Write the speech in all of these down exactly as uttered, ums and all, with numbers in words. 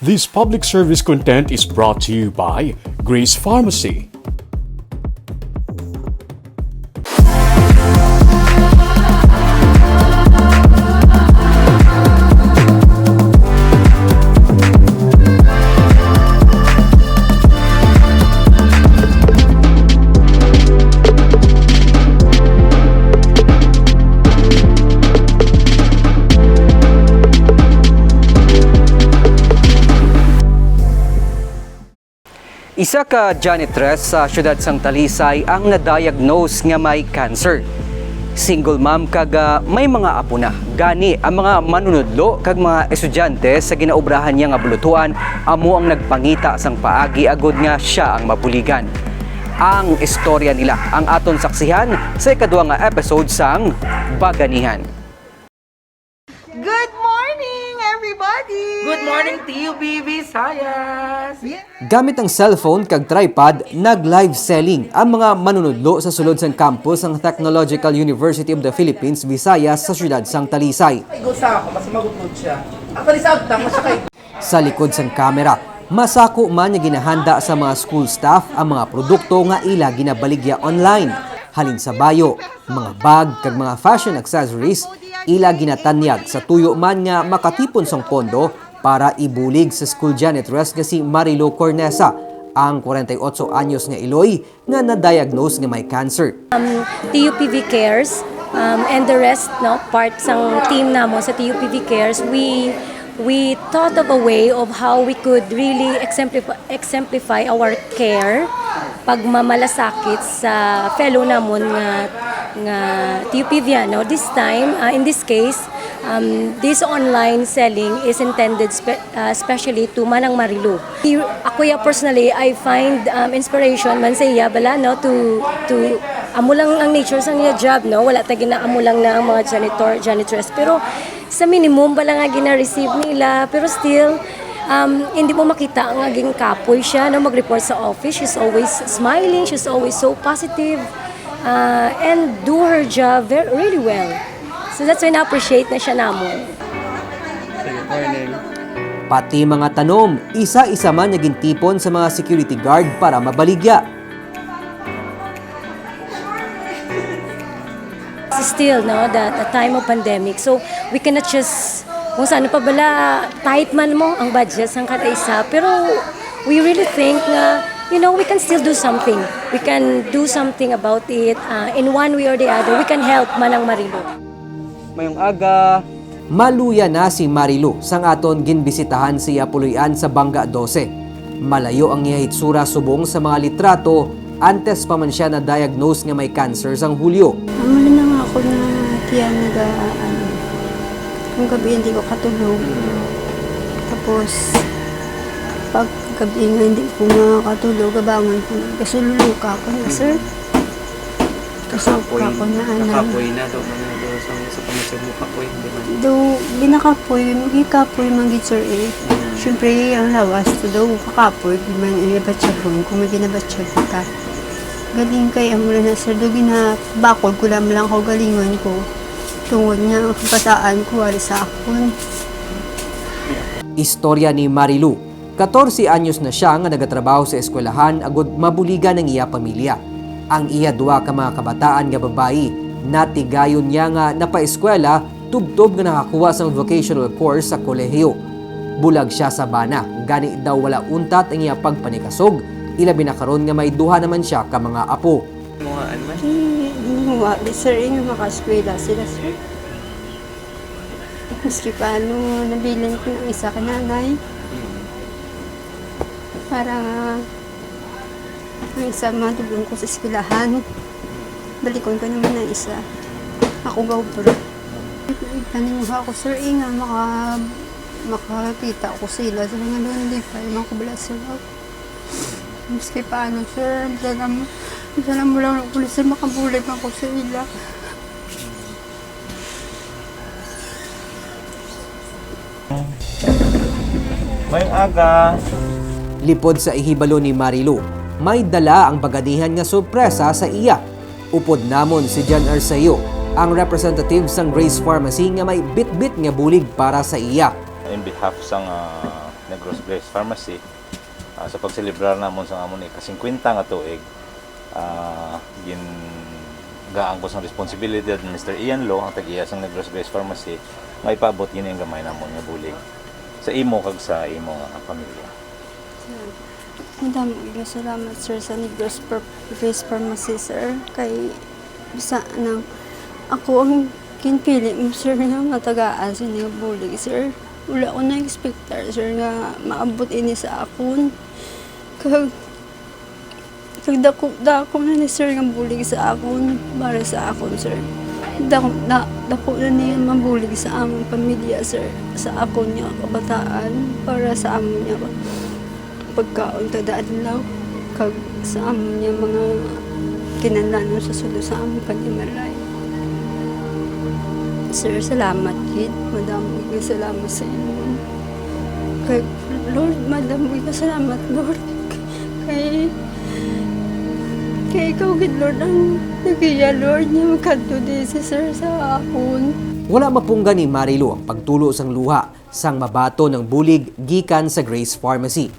This public service content is brought to you by Grace Pharmacy. Isa ka janitress sa siyudad sang Talisay ang na-diagnose nga may cancer. Single mom kag, ah, may mga apo na. Gani, ang mga manunudlo kag mga estudyante sa ginaobrahan niya nga bulutuan amo ang nagpangita sang paagi agod nga sia ang mabuligan. Ang istorya nila ang aton saksihan sa ikadua nga episode sang Baganihan. Good morning, everybody! Good morning, T U P Visayas! Yeah. Gamit ang cellphone kag tripod, nag-live selling ang mga manunudlo sa sulod sang campus sang Technological University of the Philippines, Visayas sa siyudad sang Talisay. Ay, gusa ako, mas magutlod siya. Actually, sa agtang, mas siya kay Sa likod sang kamera, masako man nga ginahanda sa mga school staff ang mga produkto nga ila ginabaligya online, halin sa bayo, mga bag, kag mga fashion accessories, ila ginatanyag sa tuyo man nga makatipon sang pondo para ibulig sa school janitress nga si Marilu Cornesa, ang kwarenta y otso anyos nga iloy nga na-diagnose nga may cancer. Um, T U P V Cares, um, and the rest, no, part sang team namon sa T U P V Cares, we, we thought of a way of how we could really exemplify, exemplify our care, pagmamalasakit sa fellow namon nga, nga T U P V, no? This time, uh, in this case, um, this online selling is intended spe-, uh, especially to Manang Marilu. I-, ako ya personally, I find, um, inspiration man sa iya bala, no, to, to, amo lang ang nature sang iya job, no, wala ta gina-, amo lang na ang mga janitor, janitress, pero sa minimum bala nga gina-receive nila, pero still, um, hindi mo makita nga ginkapoy siya, no, mag-report sa office. She's always smiling, she's always so positive, uh, and do her job very, really well. So that's why na-appreciate na siya namon. Pati mga tanom, isa-isa man nga gintipon sa mga security guard para mabaligya. Still, no, the, the time of pandemic, so we cannot just, kung saan pa bala, tight man mo ang budget sang kada isa, pero we really think nga, you know, we can still do something. We can do something about it, uh, in one way or the other. We can help Manang Marilu. Mayong aga. Maluya na si Marilu sang aton ginbisitahan sa iya puloy-an sa Banga dose. Malayo ang iya hitsura subong sa mga litrato antes pa man sia na-diagnose nga may cancer sang Hulyo. Amo na nga ako na tiyan naga, ano, kung gabi hindi ko katulog. Tapos, pag gabi nga hindi ko makatulog, abangan ko na, gasululuka ako na, sir. Kakapoy. Kasuko ako na, ano. Kakapoy na, do, ano, do, sa, sa pangusog mo kapoy, di ba? Do, ginakapoy, gikapoy man gid, sir, eh. Mm. Siyempre, ang lawas, to, do, kakapoy, di man, eh, batyagon, kung may ginabatyag kita. Galing kay, amo na, sir, do, ginabakod ko lang, lang kaugalingon ko. Tungod nga, ang kabataan ko, wala sa akon. Istorya ni Marilu. Katorse anyos na sia nga nagatrabaho sa eskwelahan agud mabuligan ang iya pamilya. Ang iya duha ka mga kabataan nga babayi, natigayon niya nga napaeskwela tubtob nga nakakuha sang vocational course sa kolehiyo. Bulag sia sa bana, gani daw wala untat ang iya pagpanikasog, ilabi na karon nga may duha naman sia ka mga apo. Mga ano man? Di, di mo wa-, di, sir, eh, nga makaeskwela sila, sir. Maski paano, nabilin ko ng isa ka nanay. Para ang isa madulong ko sa eskwelahan. Balikon ko naman ang isa. Ako gaubra. Panimuha ko, sir, eh, nga maka-, makakita ko sila sa mga lonely pa, yung mga kabala sila. Maski paano, sir, sana mo, sana mo lang ako, sir, makabulig ako sa ila. Mayong aga. Lipod sa ihibalo ni Marilu, may dala ang baganihan nga sorpresa sa iya. Upod namon si John Arceo, ang representative sang Grace Pharmacy nga may bitbit nga bulig para sa iya. In behalf sang, ah, Negros Grace Pharmacy, ah, sa pagselebrar namon sa amon ika-singkwenta nga tuig, ah, gingaan ko sang responsibilidad ni Mister Ian Lo, ang tag-iya sang Negros Grace Pharmacy, nga ipaabot gini ang gamay namon nga bulig sa imo kag sa imo nga pamilya. Madamo gid nga salamat, sir, sa Negros Par-, Grace Pharmacy, sir. Kay bisa nang ako ang ginpili mo, sir, nga matagaan sini nga bulig, sir. Wala ko na-expectar, sir, nga maabot ini sa akon. Kag, kag dako, dako na ni, sir, nga bulig sa akon, para sa akon, sir. Dako, da-, dako na niya mabulig sa among pamilya, sir, sa akon nga kabataan, para sa amon nga pagkaon kada adlaw, kag sa amon nga mga kinahanglanon sa sulod sa amon panimalay. Sir, salamat gid. Madamo gid nga salamat sa inyo. Kay, Lord, madamo gid nga salamat, Lord. Kay, kay ikaw gid, Lord, ang nag-iya, Lord, nga magkadto di si Sir sa akon. Wala mapunggan ni Marilu ang pagtulo sang luha sang mabaton ang bulig gikan sa Grace Pharmacy.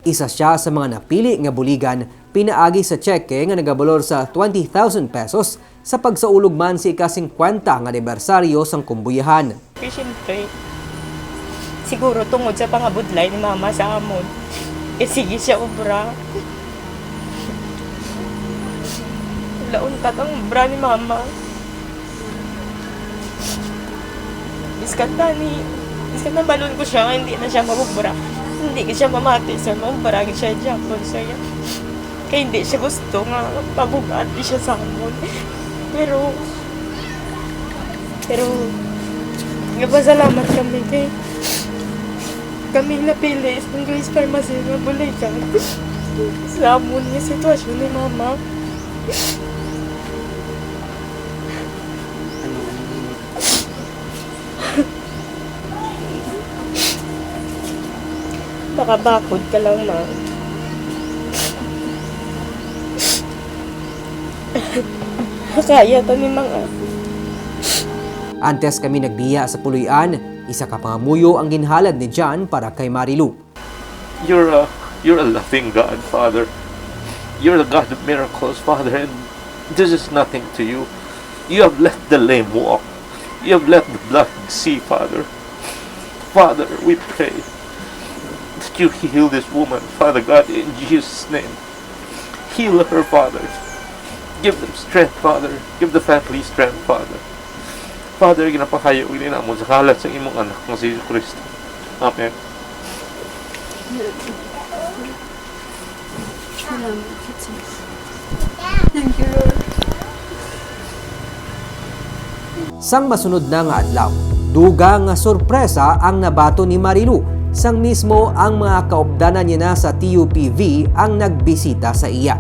Isa sia sa mga napili nga buligan pinaagi sa tseke nga nagabalor sa twenty thousand pesos sa pagsaulog man sa ika-singkwenta nga anibersaryo sang kumbuyahan. Kay siyempre, siguro tungod sa pangabudlay ni Mama sa amon, kay sige siya obra. Wala untat ang obra ni Mama. Biskan tani, biskan nabalon ko siya nga hindi na siya mag-obra. Hindi gid siya mamati, sir. Mag-obra gid siya, gihapon, sir. Kay hindi siya gusto nga mabug-at di siya sa amon. Pero, pero, nagapasalamat kami kay kami napili sa Grace Pharmacy nga buligan sa amon nga sitwasyon ni Mama. Makabakod ka lang, ma. Kaya to ni mga. Antes kami nagbiya sa puloy-an, isa ka pangamuyo ang ginhalad ni John para kay Marilu. You're a, you're a loving God, Father. You're the God of miracles, Father, and this is nothing to you. You have let the lame walk. You have let the blind see, Father. Father, we pray that you heal this woman, Father God, in Jesus' name. Heal her, Father. Give them strength, Father. Give the family strength, Father. Father, ginapahayo ini namon sa ngalan sa imong Anak nga si Jesu-Cristo. Amen. Salamat, Jesus. Thank you, Lord. Sang masunod na nga adlaw, dugang nga sorpresa ang nabaton ni Marilu, sang mismo ang mga kaupdanan niya na sa T U P V ang nagbisita sa iya.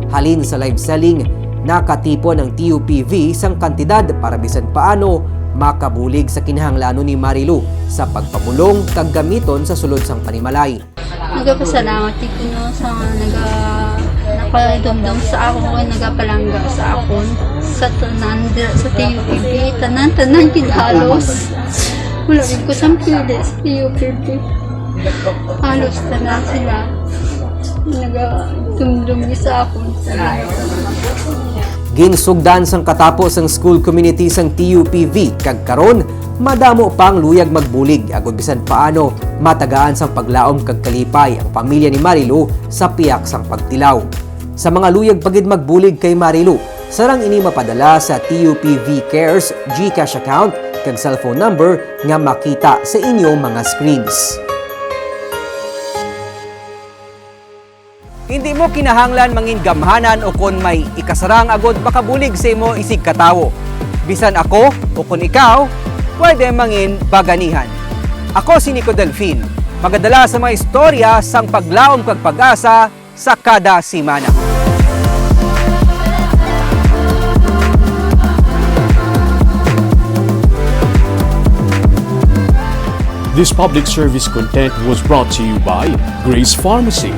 Halin sa live selling, nakatipon ang T U P V sang kantidad para bisan paano makabulig sa kinahanglanon ni Marilu sa pagpabulong kag gamiton sa sulod sang panimalay. Nagapasalamat gid ko, no, sa naga-, nakadumdom sa akon, nagapalangga sa akon, sa tanan dira sa T U P V, tanan, tanan gid halos. Wala gid ko sampili sa T U P V. Halos tanan sila nagadumdom gid sa akon. Ginsugdan sang katapo sang school community sang T U P V, kag karon, madamo pa ang luyag magbulig, agod bisan paano matagaan sang paglaom kag kalipay ang pamilya ni Marilu sa pihak sang pagtilaw. Sa mga luyag pa gid magbulig kay Marilu, sarang ini mapadala sa T U P V Cares GCash account kag cellphone number nga makita sa inyo mga screens. Hindi mo kinahanglan mangin gamhanan ukon may ikasarang agod makabulig sa imo isigkatawo. Bisan ako ukon ikaw, pwede mangin baganihan. Ako si Nico Delfin, magadala sa mga istorya sang paglaom kag pag-asa sa kada semana. This public service content was brought to you by Grace Pharmacy.